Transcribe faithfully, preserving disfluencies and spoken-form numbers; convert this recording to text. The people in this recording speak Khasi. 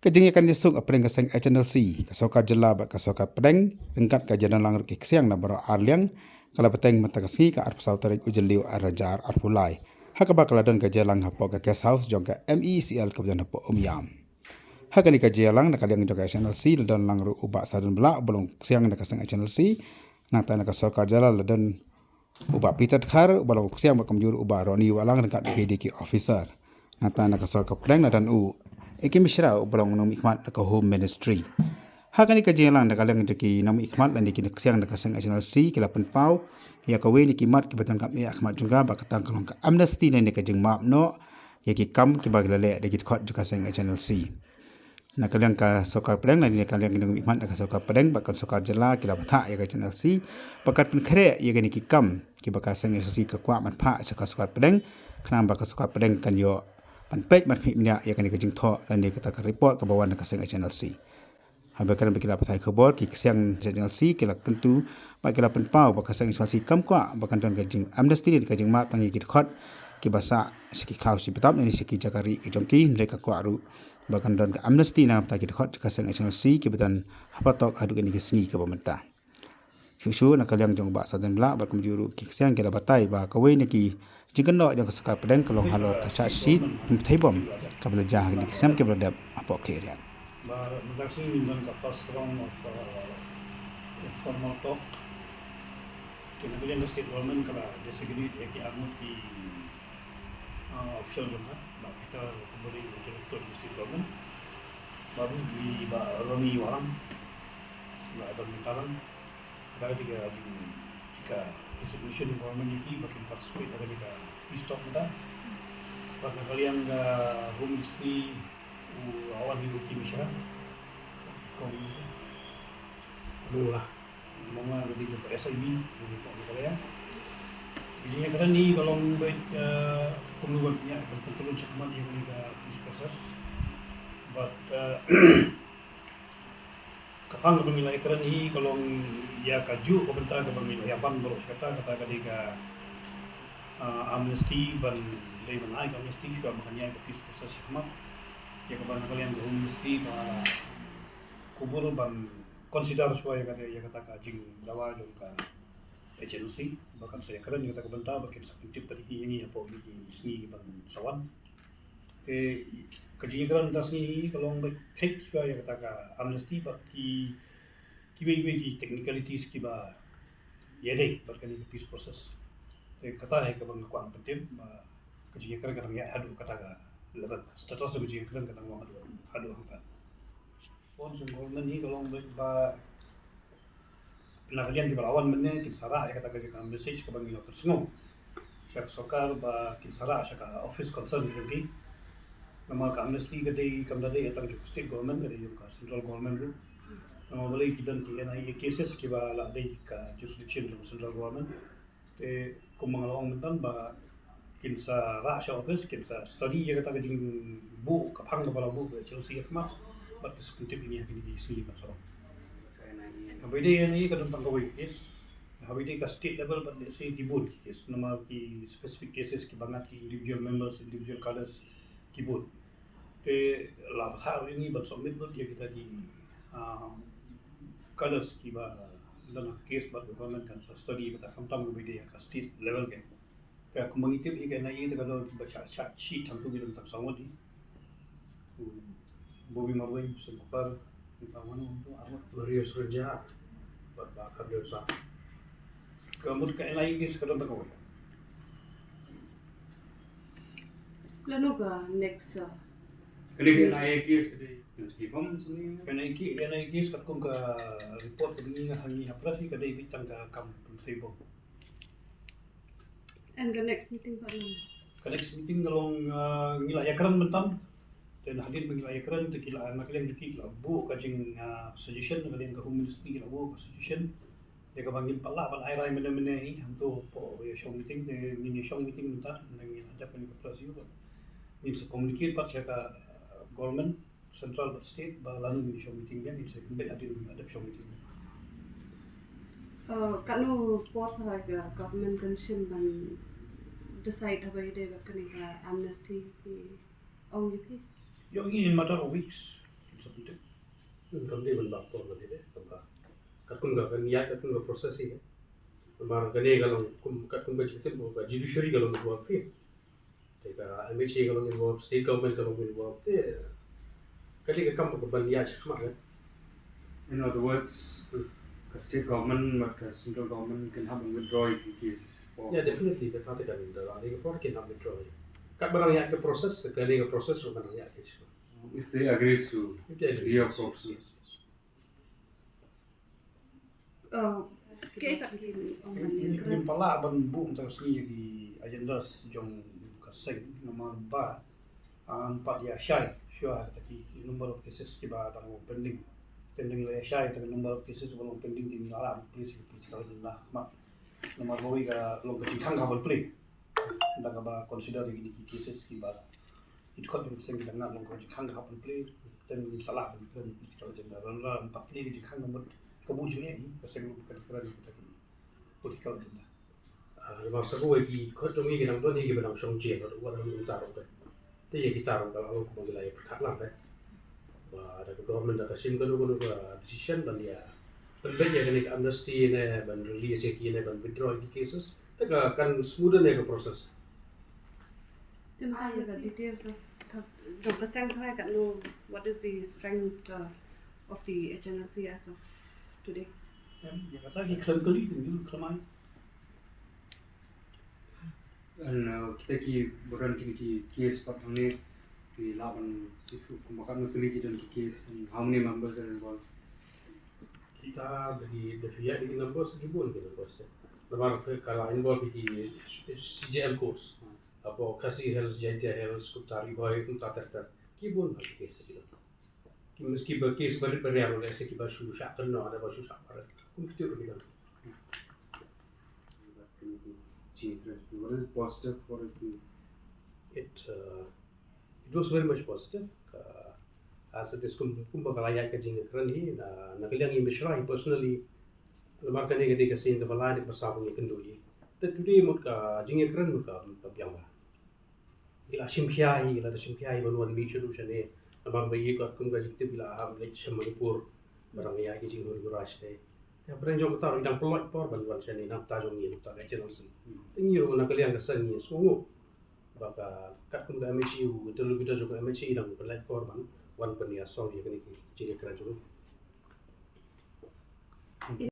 Ka jingïakynduh suk hapdeng ka seng H N L C, ka sorkar jylla bad ka sorkar pdeng, ryngkat ka jingdon lang ruh ki ksiang na baroh ar liang, ka la bteng mynta ka sngi ka arphew saw tarik u Jylliew arhajar arphew lai. Ha kaba ka la don ka jingïalang hapoh ka guest house jong ka M E C L kaba don hapoh Umiam. Ha kane ka jingïalang na ka liang jong ka H N L C la don lang ruh u Bah Sadon Blah, uba long ksiang na ka seng H N L C. Nangta na ka sorkar jylla la don u Bah Peter Dkhar, uba long ksiang, bad kumjuh ruh u Bah Ronnie Wahlang ryngkat bad ki officer. Nangta na ka sorkar pdeng la don u Eki Mishra, uba long nongmihkhmat na ka Home Ministry. Ha kane ka jingïalang na ka liang jong ki nongmihkhmat lane ki ksiang na ka seng H N L C ki la pynpaw ïa kawei na ki mat kiba donkam eh ha khmat jong ka, ba kata ka long ka amnesty lane ka jingmap noh ïa ki kam kiba ki la leh da ki dkhot jong ka seng H N L C. Na ka liang ka sorkar pdeng lane na ka liang ki nongmihkhmat na ka sorkar pdeng bad ka sorkar jylla ki la bthah ïa ka H N L C ba kan pynkhreh ïa kine ki kam kiba ka seng H N L C ka kwah ban phah sha ka sorkar pdeng, khnang ba ka sorkar pdeng kan ïoh ban peit ban peit bniah ïa kane ka jingthoh lane kata ka report kaba wan na ka seng H N L C. Haba kren bad ki lad pathai khubor, ki ksiang H N L C ki la kyntu bad ki la pynpaw ba ka seng H N L C kam kwah ba kan don ka jing amnesty ne ka jingmap tang ïa ki dkhot kiba sah sha ki khlaw shi btap ne sha ki jaka rieh ki jong ki, hynrei ka kwah ruh ba kan don ka amnesty na ka bynta ki dkhot ka seng H N L C kiba don hapatok haduh kine ki sngi kiba mynta. Shuh shuh na ka liang jong u Bah Sadon Blah bad kumjuh ruh ki ksiang ki la batai ba kawei na ki jingkynnoh jong ka sorkar pdeng ka long halor ka charge sheet pynpthei bom kaba la jia ha kine ki snem kiba la dep hapoh Khliehriat. Ba mynta ka sngi ngin don ka first round of, uh, informal talk. Te na ka liang ka state government ka la designate ïa ki arngut ki, uh, official jong ka, Bah Peter Kumari, u director jong ka state government, bad u Bah Ronnie Wahlang, Bah Adam Mentalang. Ka dei ka jing, ka designation government ïa ki ba kin participate ha ka dei ka peace talk mynta. Bad na ka liang ka Home Ministry u Awan hi u Ki Mishra. Kong Mula. Mong la ka dei ka S I B, ka dei ka Meghalaya. Ka jingïakren hi ka long beit, eh, kumno ban pynïaid ban pyntyllun shakhmat ïa kane ka peace process. Bad, eh, ka phang kaba ngi la ïakren hi ka long ïa kajuh ka bynta kaba ngi la ïa ban baroh shi katta, kata ka dei ka, ah, amnesty, ban dei ban ai ka amnesty shuwa ba kan ïaid ka peace process shakhmat. Ïa kaba na ka liang ka Home Ministry ka kubur ban consider shuwa ïa kata, ïa kata ka jingdawa jong ka H N L C ba kan sa ïakren ïa kata ka bynta ba kin sa pyntip pat ïa ngi hapoh kine ki sngi ban sa wan. Te ka jingïakren mynta ka sngi ka long ba thik shuwa ïa kata ka amnesty bad ki, kiwei kiwei ki technicalities kiba ïadei bad kane ka peace process. Te kata hi kaba nga kwah pyntip ba ka jingïakren ka dang ïaid haduh kata ka level. Status ka jingïakren ka dang long haduh, haduh hangta. Response jong government hi ka long ba, ba na ka liang kiba la wan mynne kin sa rah ïa kata ka jingkren, message kaba ngi la pynsngew sha ka sorkar ba kin sa rah sha ka office concern jong ki. Namar ka amnesty ka dei kam da dei tang jong ka state government, ka dei jong ka central government ruh. Namar balei ki don ki N I A cases kiba la dei ka jurisdiction jong ka central government. Te kumba nga la ong mynta ba kin sa rah sha office, kin sa study ïa kata ka jingbuh, ka phang kaba la buh ka H N L C hakhmat, bad kin sa pyntip ïa ngi ha kine ki sngi ban sa long. Haba ïadei N I A ka don tang kawei ka case. Haba ïadei ka state level bad lehse ki bun ki case. Namar ki specific cases kiba ngat ki individual members, individual cadres ki bun. Te la bthah ruh ïa ngi ban submit bad ïa kita ki, ah, cadres kiba don ha ka case bad ka government kan sa study ïa kata khamtam kaba ïadei ha ka state level ka. Te kumba ngi tip ïa ka N I A te ka don kiba shah, shah, shah, tang tu ki don tang saw ngut hi. U Bobby Marwei, Sen Kupar, Mario Sranja bad Bah Khardew Sah. Ka mut ka N I A case ka don tang kawei. Lano ka next, uh, kane ka N I A case dei, ka N I A case, N I A case katkum ka report ka dei ha ngi ha press ka dei beit tang ka kam pynpthei bom. And ka next meeting pat long? Ka next meeting ka long, uh, ngi la ïakren mynta. Te hadien ba ngi la ïakren te ki la, na ka liang jong ki la buh ka jing, uh, suggestion, na ka liang ka Home Ministry ki la buh ka suggestion. Ïa kaba ngin pat lah ban ai rai mynne mynne hi hangto hapoh ïa shong meeting, te ngin ïa shong meeting mynta, ngin ïa dep mynne ka press ïa u. Ngin sa communicate pat sha ka, uh, government central bad state ba lano ngin ïa shong meeting biang, ngin sa pynbeit hadien ba ngin ïa dep shong meeting. Uh, katno por tharai ka government kan shim ban decide haba ïadei bad kane ka amnesty ki ong ïa phi? Ïa ngi in matter of weeks. Kin Hmm, kam dei ban bak por ka dei de, tang ba katkum ka, kan ïaid katkum ka process hi. Namar kane ka long kum, katkum ka jingtip, ka judiciary ka long involved hi. Te ka M H A ka long involved, state government ka long involved. Te ka dei ka kam ka ban ïaid shakhmat, eh. In other words, ka state government bad ka central government kin hap ban withdraw ïa ki case. Yeah, definitely, ka thate kan da la dei ka por kin hap withdraw. Kat ba nang ïaid ka process, ka dei ka process ruh ba nang ïaid ka. If they agree to If they agree, your yes, proposal. Yes, yes. Uh, ke pat ki, um, Ngim pat lah ban buh tang sngi ïa ki agendas jong ka seng namar ba, ah, ngim pat ïa shai shuwa kata ki number of cases kiba dang long pending. Pending la ïa shai kata ki number of cases ba long pending, te ngi la lah ban plie sha ki political agenda. Namar ba wei ka long ka jingkhang ka ban plie. Ynda kaba consider ïa kine ki cases kiba ki dkhot jong ka seng ki dang ngat long ka jingkhang ka hap ban plie, te ngin sa lah ban kren political agenda. Lada ngim pat plie ka jingkhang ka mut ka buh jingeh hi, ka seng ruh kan kren kita ki political agenda. Ah, namar sa kawei ki dkhot jong ngi ki dang don hi kiba dang shong jingeh, wat la mynta ruh. Te ïa kita ruh ka la long kumba ngi la ïa pyrkhat lang, eh. Ba da ka government da ka shim kano kano ka decision ban ïa pynbeit ïa kane ka amnesty ne ban release ïa ki ne ban withdraw ïa ki cases. Te ka kan smoothen ïa ka process. Te mynta ïa ka details of, of, jong ka seng tharai katno, what is the strength, uh, of the H N L C as of today? Em, ïa kata ki khlem kali, ki khlem ai. And, uh, kita ki ba don kine ki case pat hangne, ki lah ban, if, kumba katno tylli ki don ki case and how many members are involved? Kita da ki, da ki ïa ki numbers ki bun ki numbers te. Namar ka la involve ki C J M courts. Hapoh Khasi Hills, Jaintia Hills, kumta Ri Bhoi, kumta ter ter. Ki bun ha ki case ki don. Ki mesti ba case barit baria ruh lehse kiba shu shah kynnoh, ada ba shu shah barit. Kum kito ruh ki don. What is positive? What is the It, uh, it was very much positive. Ka, as it is, kum, kumba ka la ïaid ka jingïakren hi, na, na ka liang i mishra hi personally, namar kane ka dei ka sien kaba lai, dei kaba saw ba ngi kynduh hi. Te today mut ka jingïakren mut ka, ka biang bha. Ngi la shim khia hi, ngi la da shim khia hi ban wan mih shaduh shane. Namar ba ïa katkum ka jingtip ngi la hap leit sha Manipur, ba dang ïa ki jinghur hur rush te. Te hapdeng jong kata ruh ngi dang pynlait por ban wan shane na bynta jong ngi, na bynta ka H N L C. Te ngi ruh na ka liang ka seng ngi sngewnguh ba ka, katkum ka M H A, u interlocutor jong ka M H A i dang pynlait por ban wan pynïasoh ïa kane ka jingïakren jong ngi.